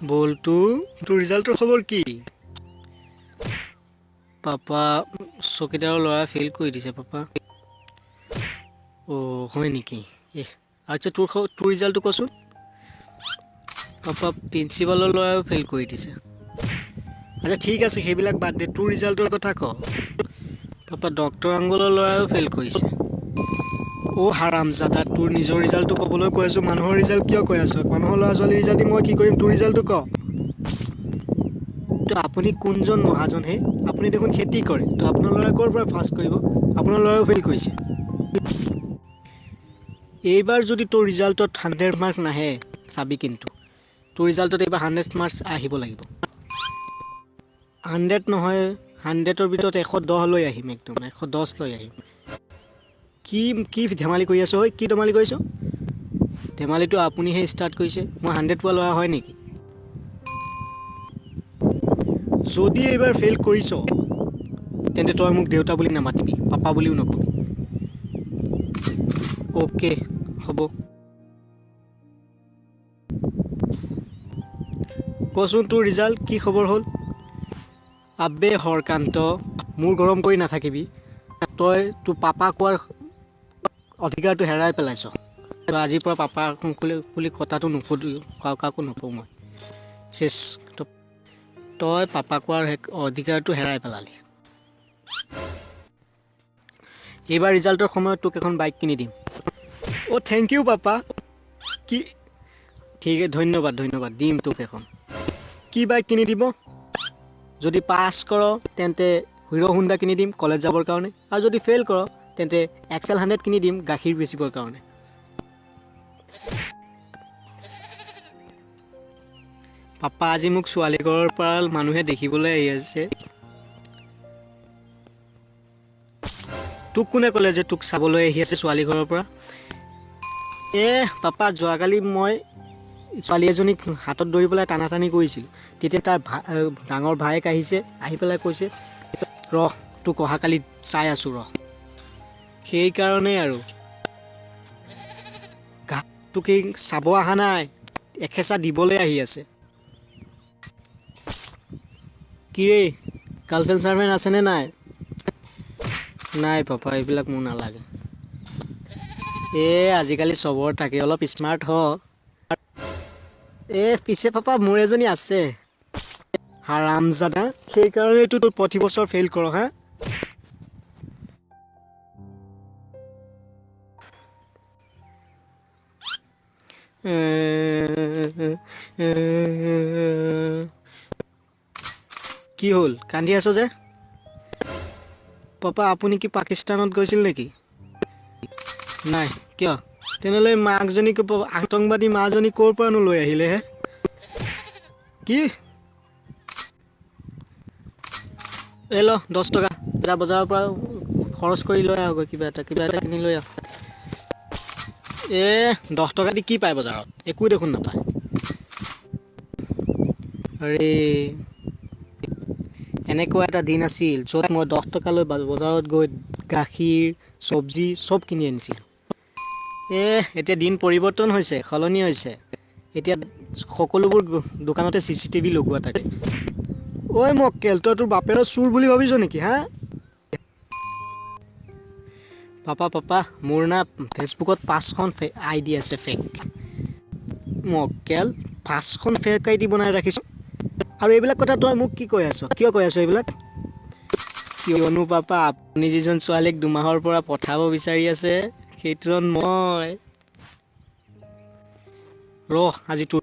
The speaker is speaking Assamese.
বল্টু, তোৰ ৰিজাল্টৰ খবৰ কি? পাপা, চকীদাৰৰ ল'ৰা ফেইল কৰি দিছে পাপা। অ' হয় নেকি? এ আচ্ছা, তোৰ ৰিজাল্টটো কচোন। পাপা, প্ৰিন্সিপালৰ ল'ৰাও ফেইল কৰি দিছে। আচ্ছা ঠিক আছে, সেইবিলাক বাদ দে, তোৰ ৰিজাল্টৰ কথা ক। পাপা, ডক্টৰ আংগলৰ ল'ৰাও ফেইল কৰিছে। অ' হাৰামজাদা, তোৰ নিজৰ ৰিজাল্টটো ক'বলৈ কৈ আছোঁ, মানুহৰ ৰিজাল্ট কিয় কৈ আছ? মানুহৰ ল'ৰা ছোৱালীৰ ৰিজাল্ট দি মই কি কৰিম? তোৰ ৰিজাল্টটো ক। তো আপুনি কোনজন মহাজন হে? আপুনি দেখোন খেতি কৰে, তো আপোনাৰ ল'ৰাই ক'ৰ পৰা ফাৰ্ষ্ট কৰিব? আপোনাৰ ল'ৰাও ফেইল কৰিছে। এইবাৰ যদি তোৰ ৰিজাল্টত 100 মাৰ্ক নাহে, চাবি কিন্তু। তোৰ ৰিজাল্টত এইবাৰ 100 মাৰ্কছ আহিব লাগিব। 100 নহয়, 100ৰ ভিতৰত 110 লৈ আহিম, একদম 110 লৈ আহিম। কি কি ধেমালি কৰি আছ ঐ? কি ধেমালি কৰিছ? ধেমালিটো আপুনিহে ষ্টাৰ্ট কৰিছে। মই 100 পোৱা ল'ৰা হয় নেকি? যদি এইবাৰ ফেইল কৰিছ, তেন্তে তই মোক দেউতা বুলি নামাতিবি, পাপা বুলিও নকবি। অ'কে, হ'ব। কচোন, তোৰ ৰিজাল্ট কি খবৰ হ'ল? আবে হৰকান্ত, মূৰ গৰম কৰি নাথাকিবি। তই তোৰ পাপা কোৱাৰ অধিকাৰটো হেৰাই পেলাইছ। তই আজিৰ পৰা পাপা বুলি কথাটো নুসুধি কাকো নকওঁ মই। চেচ, তই পাপা কোৱাৰ অধিকাৰটো হেৰাই পেলালি। এইবাৰ ৰিজাল্টৰ সময়ত তোক এখন বাইক কিনি দিম। অ' thank U papa. কি ঠিক, ধন্যবাদ ধন্যবাদ, দিম তোক এখন। কি বাইক কিনি দিব? যদি পাছ কৰ তেন্তে হিৰ' হোণ্ডা কিনি দিম কলেজ যাবৰ কাৰণে, আৰু যদি ফেইল কৰ তেন্তে এক্সেল 100 কিনি দিম গাখীৰ বেচিবৰ কাৰণে। পাপা, আজি মোক ছোৱালী ঘৰৰ পৰা মানুহে দেখিবলৈ আহি আছে। তোক কোনে ক'লে যে তোক চাবলৈ আহি আছে ছোৱালী ঘৰৰ পৰা? এ পাপা, যোৱাকালি মই ছোৱালী এজনীক হাতত ধৰি পেলাই টানা টানি কৰিছিলোঁ, তেতিয়া তাৰ ডাঙৰ ভায়েক আহিছে, আহি পেলাই কৈছে, ৰহ তোক অহাকালি চাই আছোঁ ৰহ। সেইকাৰণেই আৰু তোক এই চাব অহা নাই, এখেচা দিবলৈ আহি আছে। কি ৰে, গাৰ্লফ্ৰেণ্ড চাৰ্লফ্ৰেণ্ড আছেনে নাই? নাই পাপা, এইবিলাক মোৰ নালাগে। এ আজিকালি চবৰ থাকে, অলপ স্মাৰ্ট হ। এ পিছে পাপা, মোৰ এজনী আছে। হাৰামজাদা, সেইকাৰণেতো তই প্ৰতি বছৰ ফেইল কৰ। হা, কি হ'ল, কান্দি আছ যে? পাপা, আপুনি কি পাকিস্তানত গৈছিল নেকি? নাই, কিয়? তেনেহ'লে মাকজনীক, আতংকবাদী মাজনী ক'ৰ পৰানো লৈ আহিলে হে? কি, এই ল 10 টকা, যা বজাৰৰ পৰা খৰচ কৰি লৈ আহগৈ, কিবা এটা কিনি লৈ আহ। এ 10 টকা দি কি পায় বজাৰত? একো দেখোন নাপায়। আৰে, এনেকুৱা এটা দিন আছিল য'ত মই 10 টকা লৈ বজাৰত গৈ গাখীৰ, চব্জি চব কিনি আনিছিলোঁ। এ এতিয়া দিন পৰিৱৰ্তন হৈছে, সলনি হৈছে। এতিয়া সকলোবোৰ দোকানতে CCTV লগোৱা থাকে। ঐ মক্কেল, তই তোৰ বাপেৰৰ চোৰ বুলি ভাবিছ নেকি? হা পাপা, পাপা, মোৰ না ফেচবুকত 5খন আই ডি আছে ফেক। মক্কেল, 5খন ফেক আই ডি বনাই ৰাখিছোঁ, আৰু এইবিলাক কথা তই মোক কি কৈ আছ? কিয় কৈ আছ এইবিলাক? কিয়নো পাপা, আপুনি যিজন ছোৱালীক 2 মাহৰ পৰা পঠাব বিচাৰি আছে, সেইজন মই। ৰহ, আজি তোৰ